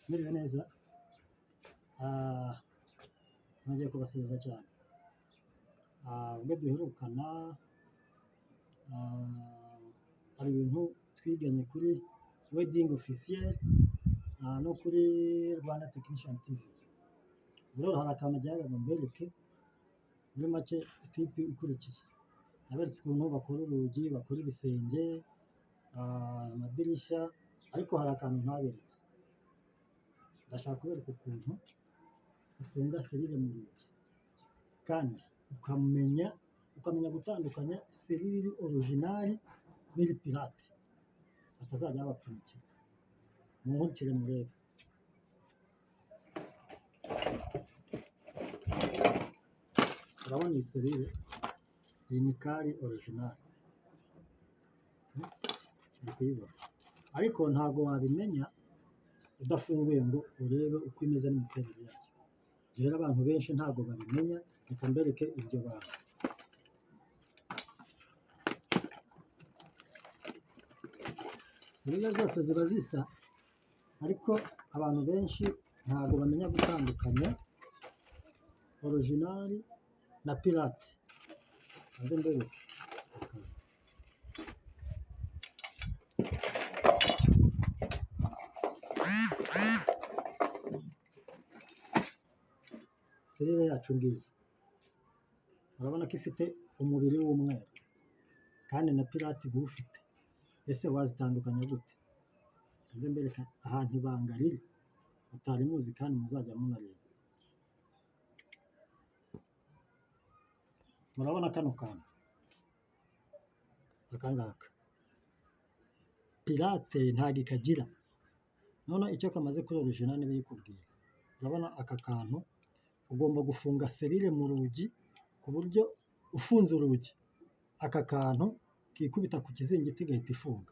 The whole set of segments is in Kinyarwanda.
Mwiriwe neza, nongeye kubasuhuza cyane. Ubwo duherukana hari ibintu twiganye kuri Wedding Officiel no kuri Rwanda Technician TV. Rero hari akantu ngira ngo mbereke muri make step ikurikiye. Naberetse ukuntu bakora urugi, bakora ibisenge, amadirishya, ariko hari akantu ntaberetse. Ndashaka kubereka ukuntu ufunga serire mu rugi kandi ukamenya gutandukanya serire original n'iri pirate, batazajya babapfunyikira. Munkurikire murebe. Urabona iyi serire, iyi ni kari original, uri kuyibona, ariko ntabwo wabimenya udafunguye ngo urebe uko imeze n'imiterere yayo. Rero abantu benshi ntabwo babimenya, reka mbereke iryo banga. Serire zose ziba zisa, ariko abantu benshi ntabwo bamenya gutandukanya original na pirate. Maze mbereke. Serire yacu ngiyi, urabona ko ifite umubiri w'umweru kandi na pirate iba iwufite. Ese wazitandukanya gute? Maze mbereke ahantu ibanga riri mutari muzi kandi muzajya munareba. Murabona kano kantu, aka ngaka, pirate ntabwo ikagira. Noneho icyo kamaze kuri original niba ikubwira. Urabona aka kantu, ugomba gufunga serire mu rugi ku buryo ufunze urugi aka kantu kikubita ku kizingiti igahita ifunga.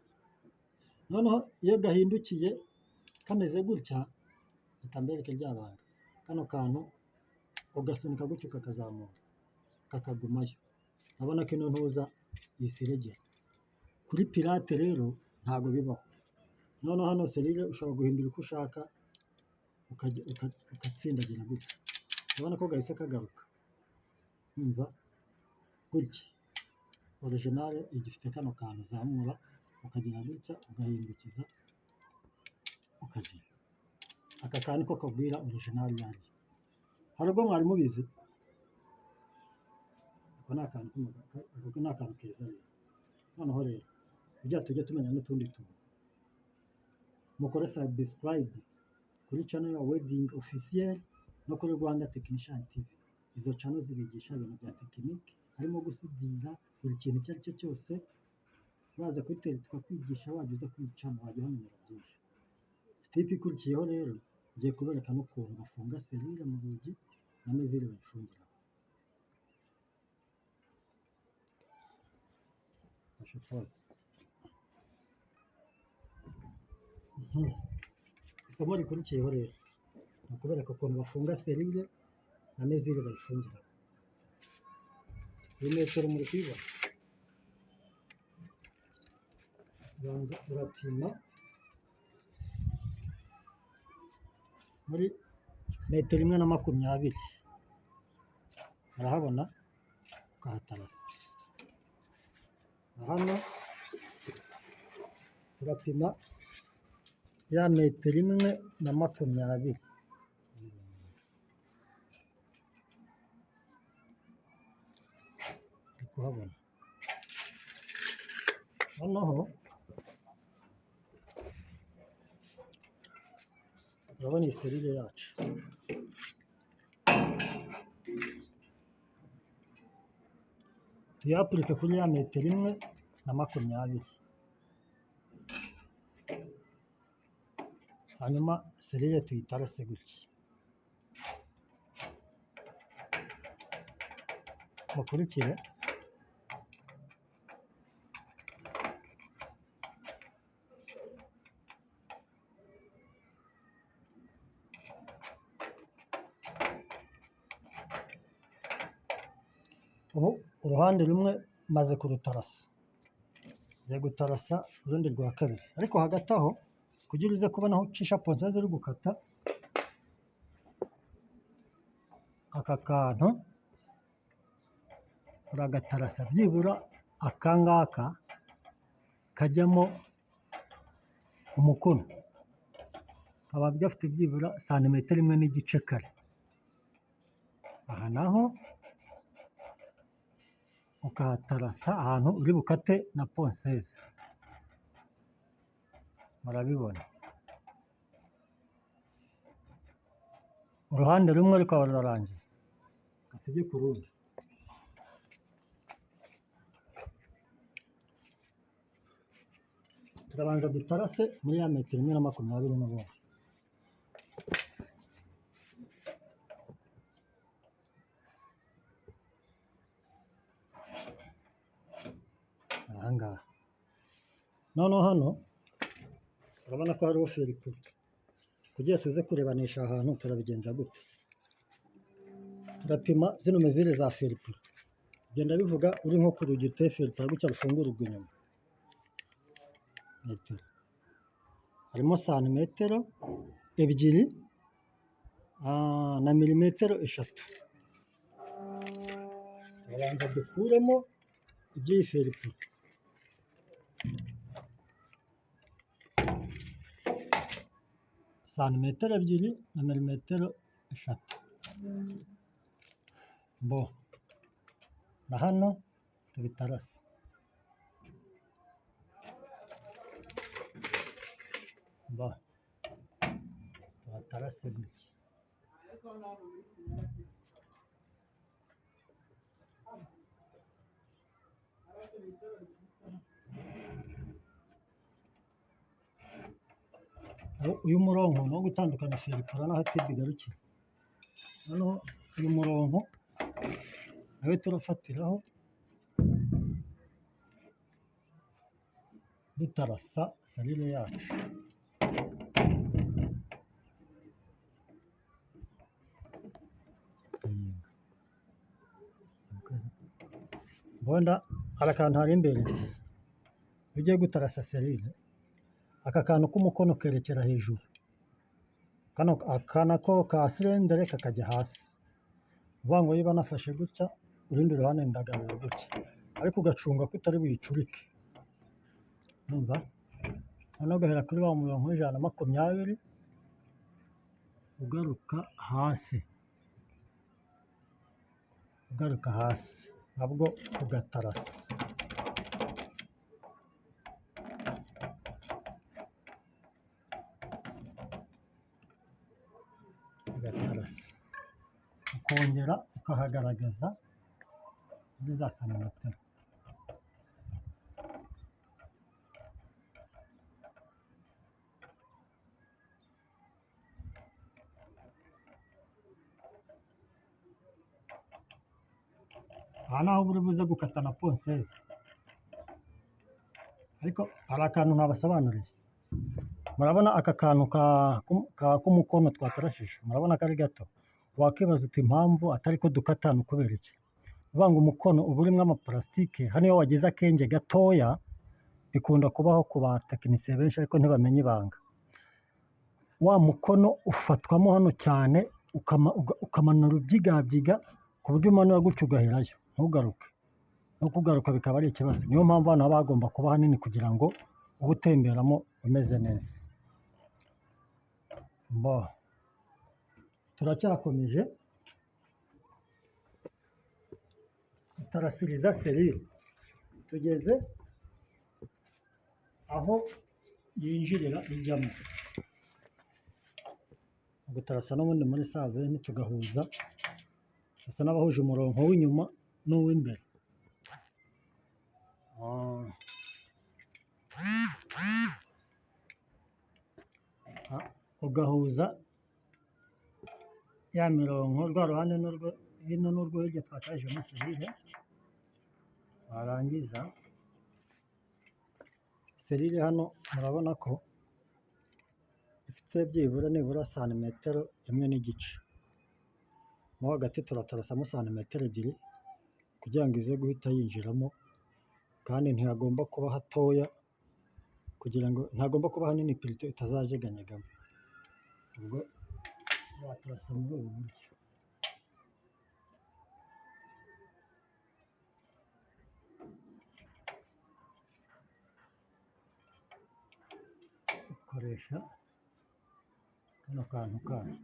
Noneho iyo gahindukiye kameze gutya, reka mbereke rya banga, kano kantu ugasunika gutya ukakazamura kakagumayo. Urabona ko ino ntuza ihise iregera. Kuri pirate rero ntabwo bibaho. Noneho hano serire ushobora guhindura uko ushaka, ugatsindagira gutya. Urabona ko gahise kagaruka. Urumva gutya. Original igifite kano kantu uzamura ukagira gutya ugahindukiza ukagira. Aka kantu niko kakubwira original iyo ariyo. Hari ubwo mwari mubizi? Ako ni akantu ako ni akantu keza rero. Noneho rero kugira tujye tumenya n'utundi tuntu, mukore subscribe kuri channel ya Wedding Officiel no kuri Rwanda Technician TV. Izo channel zibigisha ibintu bya tekinike, harimo gusudira, buri kintu icyo ari cyo cyose. Waza kuri tele tukakwigisha, wajya uza kuri channel wajya uhamenyera byinshi. Step ikurikiyeho rero ngiye kubereka n'ukuntu bafunga serire mu rugi na mezire bayifungiraho. Fashe pause. Isomo rikurikiyeho rero ni ukubereka ukuntu bafunga serire na mezire bayifungiraho. Iyi metero muri kuyibona, ubanza urapima muri metero imwe na makumyabiri, urahabona ukahatarasa. Hano turapima ya metero imwe na makumyabiri. Uri kuhabona? Noneho urabona iyi serire yacu, tuyapurike kuri ya metero imwe na makumyabiri, hanyuma serire tuyitarase gutya. Mukurikire. Ubu uruhande rumwe maze kurutarasa, ngiye gutarasa urundi rwa kabiri, ariko hagati aho Kugira uze kubona aho ucisha ponceuse uri gukata, aka kantu uragatarasa byibura aka ngaka kajyamo umukono, kaba gafite byibura santimetero 1 n'igice kare. Aha naho ukahatarasa ahantu uri bukate na ponceuse, murabibona. Uruhande rumwe rukaba rurarangiye, reka tujye ku rundi. Turabanza dutarase muri ya metero 1.20 n'ubundi. Aha ngaha noneho hano urabona ko hariho feripuro, kugira tuze kurebanisha ahantu turabigenza gute? Turapima zino mezire za feripuro, genda bivuga uri nko ku rugi ruteye feripuro gutya rufungurirwa inyuma, metero harimo santimetero 2 na milimetero 3. Turabanza dukuremo iby'iyi feripuro. Santimetero 2 na milimetero 3. Bo na hano tubitarase. Bo tuhatarase gutya. Uyu murongo ni uwo gutandukanya feripuro n'aho tibe igarukira. Noneho uyu murongo nawe turafatiraho dutarasa serire yacu. Mbona hari akantu hari imbere, iyo ugiye gutarasa serire aka kantu k'umukono kerekera hejuru, kano aka nako ka sirendere kakajya hasi. Uvuga ngo niba nafashe gutya, urundi ruhande ndagarura gutya, ariko ugacunga ko utari buyicurike. Urumva? Noneho ugahera kuri wa murongo w'120 ugaruka hasi, ugaruka hasi nabwo ugatarasa. Ugatarasa ukongera ukahagaragaza muri za santimetero. Aha naho uri buze gukata na ponceuse, ariko hari akantu ntabasobanuriye. Murabona aka kantu k'umukono twatarashije, murabona ko ari gato. Wakibaza uti impamvu atari ko dukata ni ukubera iki? Uvuga ngo umukono uba urimo amaparasitike, hano iyo wagize akenge gatoya bikunda kubaho ku batekinisiye benshi ariko ntibamenye ibanga. Wa mukono ufatwamo hano cyane ukamanura ubyigabyiga ku buryo umanura gutyo ugaherayo ntugaruke, no kugaruka bikaba ari ikibazo. Niyo mpamvu hano haba hagomba kuba hanini kugira ngo ube utemberamo umeze neza. Bo turacyakomeje gutarasiriza serire, tugeze aho yinjirira ijyamo. Gutarasa n'ubundi muri saveni tugahuza, dusa n'abahuje umurongo w'inyuma n'uw'imbere. Ugahuza ya mirongo rwa ruhande n'urwo hino n'urwo hirya twatarajemo serire, warangiza serire hano murabona ko ifite byibura nibura santimetero 1 n'igice. Mo hagati turatarasamo santimetero 2 kugira ngo ize guhita yinjiramo, kandi ntihagomba kuba hatoya Kugira ngo ntagomba kuba hanini, plutôt itazajeganyegamo. Ubwo watarasa muri ubu buryo. Ukoresha kano kantu kayo.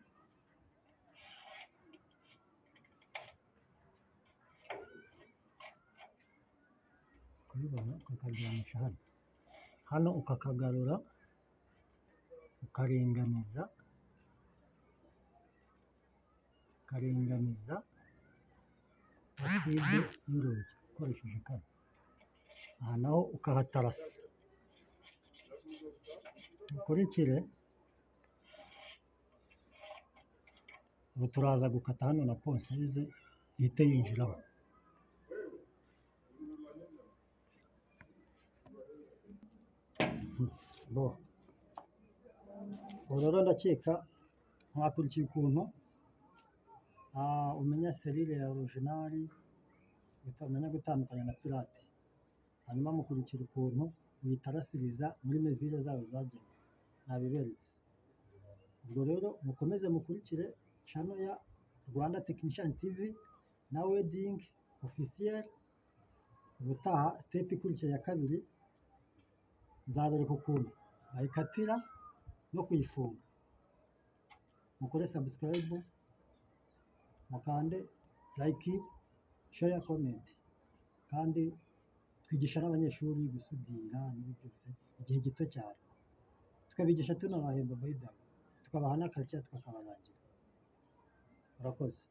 Kubibona, ukakaryamisha hano. Hano ukakagarura, ukaringaniza na tube y'urugi ukoresheje kano. Aha naho ukahatarasa. Ukurikire, ubu turaza gukata hano na ponceuse ihite yinjiramo. Bo, ubu rero ndakeka mwakurikiye ukuntu umenya serrure ya original, umenya gutandukanya na pirate. Hanyuma mukurikira ukuntu uyitarasiriza muri mesure zayo zagenwe, nabiberetse. Ubwo rero mukomeze mukurikire channel ya Rwanda Technician TV na Welding Officiel. Ubutaha step ikurikiye ya kabiri nzabereka ukuntu bayikatira no kuyifunga. Mukore subscribe, mukande like, share, comment, kandi twigisha n'abanyeshuri gusudira n'ibi byose igihe gito cyane. Tukabigisha tunabahemba, by the way, tukabaha n'akazi cyangwa tukakabarangira. Murakoze.